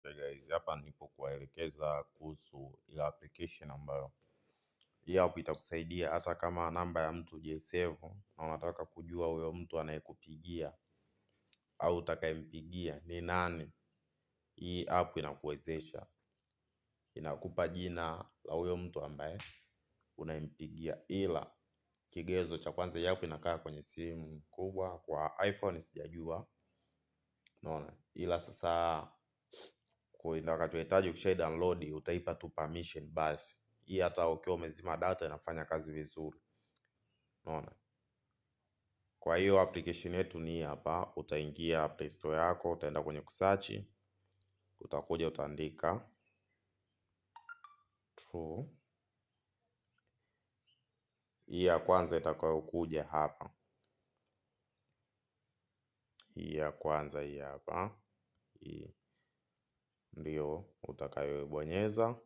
Okay guys, hapa nipo kuwaelekeza kuhusu ile application ambayo hii app itakusaidia hata kama namba ya mtu hujaisave na unataka kujua huyo mtu anayekupigia au utakayempigia ni nani. Hii app inakuwezesha, inakupa jina la huyo mtu ambaye unayempigia, ila kigezo cha kwanza, hii app inakaa kwenye simu kubwa, kwa iPhone sijajua, unaona, ila sasa kwa utakachohitaji ukisha download utaipa tu permission basi. Hii hata ukiwa umezima data inafanya kazi vizuri, unaona. Kwa hiyo application yetu ni hapa, utaingia Play Store yako, utaenda kwenye kusearch, utakuja utaandika True. Hii ya kwanza itakayokuja hapa, hii ya kwanza hii hapa, hii ndio utakayobonyeza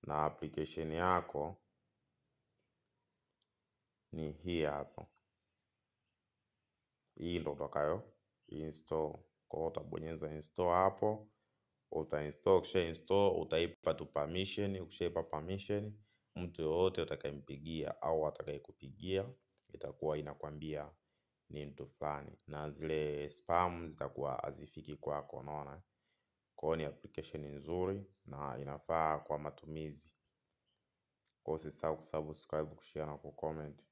na application yako ni hii hapa. Hii ndo utakayo install. Kwa hiyo utabonyeza install hapo, utainstall. Ukisha install utaipa tu permission. Ukishaipa permission, mtu yoyote utakayempigia au atakayekupigia itakuwa inakwambia ni mtu fulani, na zile spam zitakuwa hazifiki kwako, unaona. Kwa hiyo ni application nzuri na inafaa kwa matumizi. Kwa hiyo usisahau kusubscribe, kushare na kucomment.